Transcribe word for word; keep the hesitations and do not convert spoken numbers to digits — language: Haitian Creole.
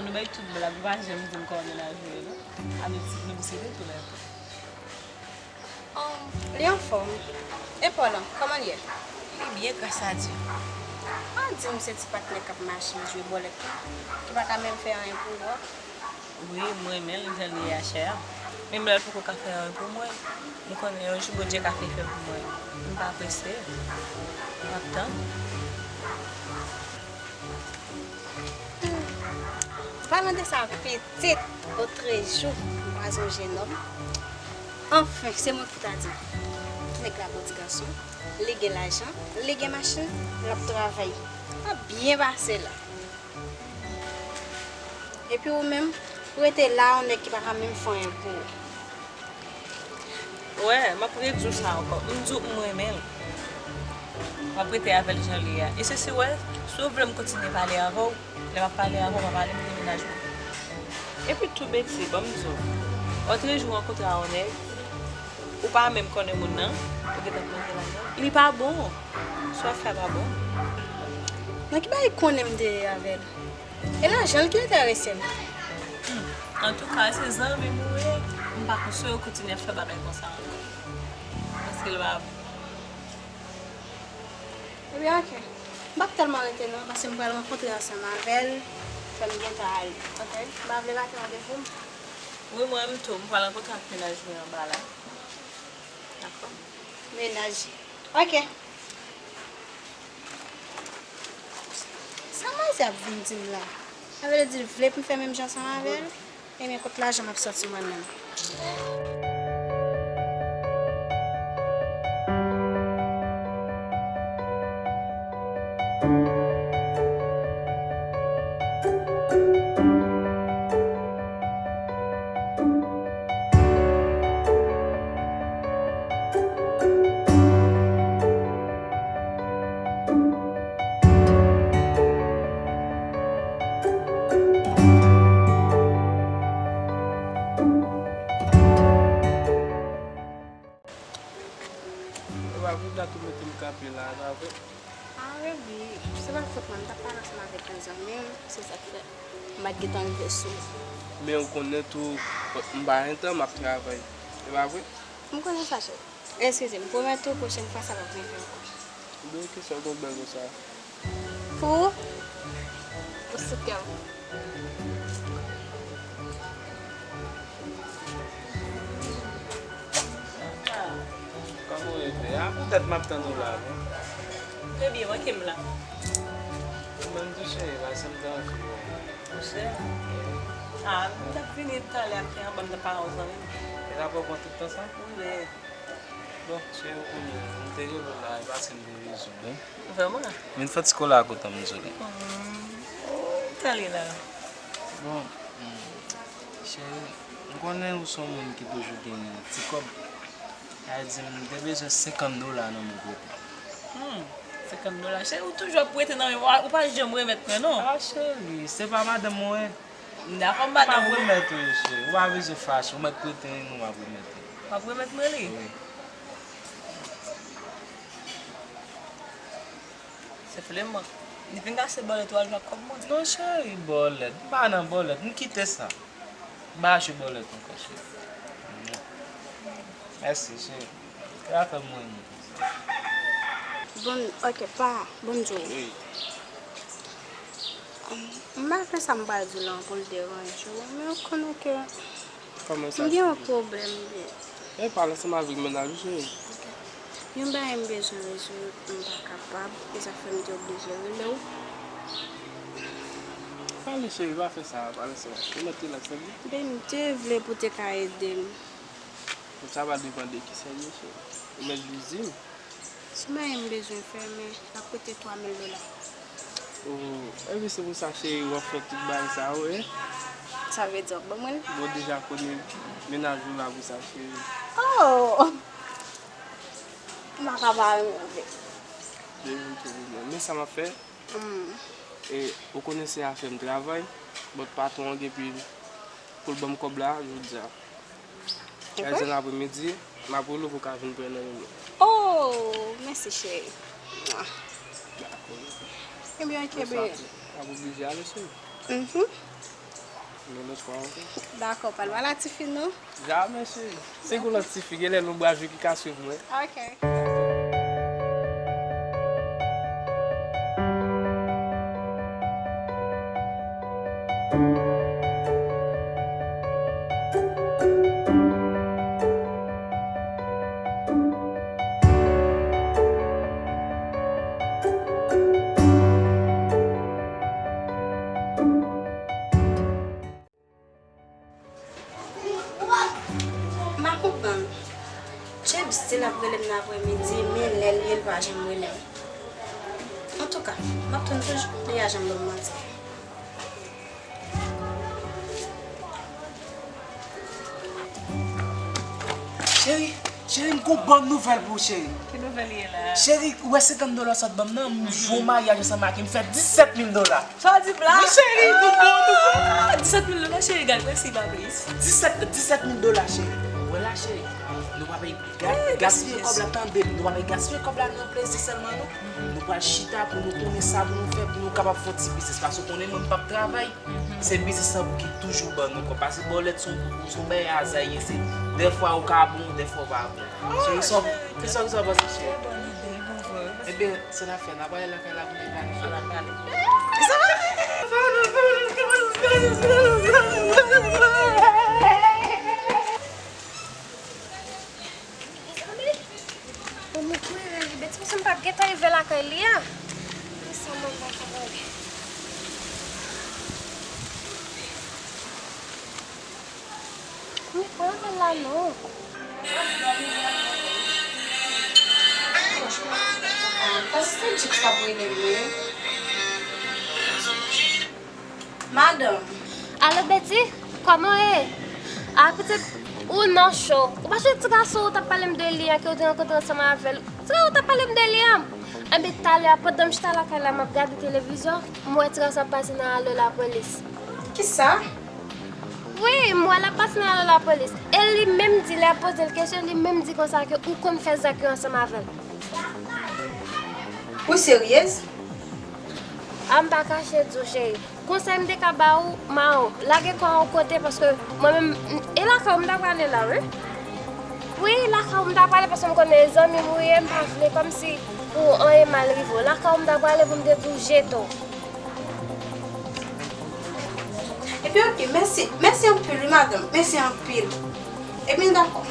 Nou bay tout blag, ou pa janm di m kòman mennaj ou ye, non? Abitid nou se de toulède. Um, li anfòm. E pa w lan, kòman l ye? Li byen, gras a Dye. Pa di m se ti patnè k ap mache jwe bòlèt la, ki pa ka menm fè anyen pou ou a. Wi, m renmen l jan li ye a, chè. Menm lè l poko ka fè anyen pou mwen, m konnen yon jou Bondye ka fin fè pou mwen. M pa prese. M ap tann. Palan de sa, pitit, otrejou, m kwaze yon jenòm. Anfen, se mwen ki pou ta di. Nèg la bon ti gason, li gen lajan, li gen machin, l ap travay. L ap byen pase la. Epi ou menm, ou rete la, yon nèg ki pa ka menm fè anyen pou ou. Wè, m ap redi w sa ankò. M di w m renmen l. M ap rete avè l jan l ye a. E se si w wè, si w vle m kontinye pale avè w, lè m ap pale avè w, m ap pale m de mennaj mwen. Epi tou, Betty, ban m di w, otrejou w rankontre a yon nèg, ou pa menm konnen moun nan, ou gentan ap manje lajan. Li pa bon. Sa w ap fè pa bon. Nan ki bagay konnen m te ye avè l? E lajan l ki enterese m. Hmm. Antouka, se zanmi m ou ye. M pa konseye w kontinye ap fè bagay konsa ankò. Paske l pa bon. Ebyen, oke. M p ap tèlman rete non, paske m pral rankontre ansanm avè l. Fò m gentan ale, oke? M pa vle rate randevou m. Wi, mwen menm tou, m pral rankontre ak mennaj mwen anba la. Dakò. Mennaj. Oke. Sa manzè ap vin di m la? Sa vle di l vle pou m fè menm jan ansanm avè l? Ebyen, kot lajan m ap sòti mwen menm? Epa pou dat ou mete m kanpe la, e pa vre? A wi, wi. Se pa fòt mwen, m t ap pale ansanm avèk yon zanmi m, se sa k fè m pa t gentan rive sou ou. Men ou konnen tou, m pa gen tan, m ap travay. E pa vre? M konnen sa, cheri. Eskize m, pwomèt ou, pwochèn fwa, sa p ap rive ankò. Ebyen, oke, sa w konn bèl konsa. Pou ou? Ou sou kè m. Ah, kòman w rete a? Poutèt m ap tann ou la, non? Trè byen, manke m la. Ou menm tou, cheri, pase m tann ou. Monchè. Ah, m t ap vini talè a, m te anba, m t ap pale ak yon zanmi m. E sa pran w tout tan sa? Wi, men. Bon, cheri, ou konnen, m te rele w la, e paske m te bezwen w, wi. Vrèman? Vin fè ti kola ak ou tan m di w li. Hmm. Oh, m tande la. Bon, hmm, cheri, m konnen ou se yon moun ki toujou gen ti kòb. Sa vle di, m te bezwen senkant dola nan men w pou w prete. Hmm, senkant dola. Cheri, ou toujou ap prete nan men mwen, ou pa janm remèt mwen, non. Ah, cheri, se pa madanm mwen. Dakò, m pa nan. M ap remèt ou, cheri. Ou pa bezwen fache. Ou mèt prete, non, m ap remèt ou. W ap remèt mwen li? Wi. Senpleman. Depi m kase bòlèt ou al jwe ak kòb mwen. Non, cheri, bòlèt. M pa nan bòlèt. M kite sa. M pa jwe bòlèt ankò, cheri. Mèsi, cheri. Se afè mwen menm. Bon, oke, pa, bon Dye. Wi. M pa fè sa m pral di w la pou l deranje w, men ou konnen ke m gen yon pwoblèm, men. E pale ansanm avèk mennaj ou, cheri. Oke. Yon bagay m bezwen rezoud, m pa kapab, e sa fè m te oblije rele w. Pale, cheri, pa fè sa, pale ansanm avèk mwen. Ou mèt rilaks, tande? Ben, m te vle pou w te ka ede m. Bon, sa va depann de kisa l ye, cheri. Ou mèt jis di m. Si m gen m bezwen fè, men m ap prete twa mil dola. Oh, epi se pou sa, cheri, w ap fè tout bagay sa yo, wi. Sa vle di w ap ban mwen l? Bon, deja konnen mennaj ou la pou sa, cheri. Oh! M pa ka pa renmen vre. Depi m twouve mwen. Men sa m ap fè, hmm, e, ou konnen se afè m travay, but patwon an gen pou l, pou l ban m kòb la, jodi a. Sa vle di nan apremidi, m ap rele w pou w ka vin pran nan men mwen. Oh, mèsi, cheri. Dakò. Ebyen, oke, bebe. M ap oblije ale, cheri. Mhm. Yon lòt fwa, oke? Dakò, pa l pale a tifi, non? Jamè, cheri. Se gon lòt tifi, genlè lonbraj ou ki ka swiv mwen. Oke. M pa konprann. James di l ap rele m nan aprèmidi, men lè l ye, l pa janm rele m. Antouka, m ap tann toujou, li a janm ban m manti. Cheri, cheri, m gon bòn nouvèl pou ou, cheri. Ki nouvèl ye la? Cheri, ou wè senkant dola sa w t ban m nan, m jwe yon maryaj ansanm ak li, m fè disèt mil dola. Sa w di m la? Wi, cheri, nou bon, nou bon. Ah, disèt mil dola, cheri, gad, mèsi pa plis. Disèt, disèt mil dola, cheri. Wè la, cheri. Nou pa peye ga-, gaspiye kòb la, tande m. Nou pa peye gaspiye kòb la nan plezi sèlman, non. Nou pral chita pou nou konnen sa pou nou fè, pou nou kapab fè yon ti biznis. Paske w konnen mwen, m p ap travay. Se biznis lan pou ki toujou ban nou kòb. Paske bòlèt se yon, se yon bagay azayen. Se dèfwa ou ka bon, dèfwa ou pa bon. Cheri, sa w, kisa, kisa w panse, cheri? Ebyen, se n ap fè, n ap ale lakay la pou nou pale. An n ap pale. Mezanmi, mwen kouri rele Betty, paske m p ap gentan rive lakay li a. Kisa mwen pral fè? Mwen pa antre la non. Franchman, pa se Djik sa pou rele m wi. Madanm. Alo Betty, kòman w ye? A pitit ou nan cho. Ou pa sonje ti gason ou t ap pale m de li an ke ou te rankontre ansanm avè l? Ti gason ou t ap pale m de li an. Enben talè a pandan m chita lakay la m ap gade televizyon, m wè ti gason ap pase nan alo lapolis. Kisa? Wi, m wè l ap pase nan alo lapolis. E li menm di, lè y ap poze l kesyon, li menm di konsa ke ou konn fè zak yo ansanm avè l. Ou seryez? A m pa kache di w cheri. Konsèy m te ka ba ou, Mawon, lage kò w yon kote paske mwen menm, m- e lakay ou m ta prale la wi. Wi, lakay ou m ta prale paske m konnen e zanmi m ou ye, m pa vle kòmsi pou anyen mal rive w. Lakay ou m ta prale pou m te di w jete w. Epi oke, mèsi. Mèsi anpil wi madanm. Mèsi anpil. Epi m dakò.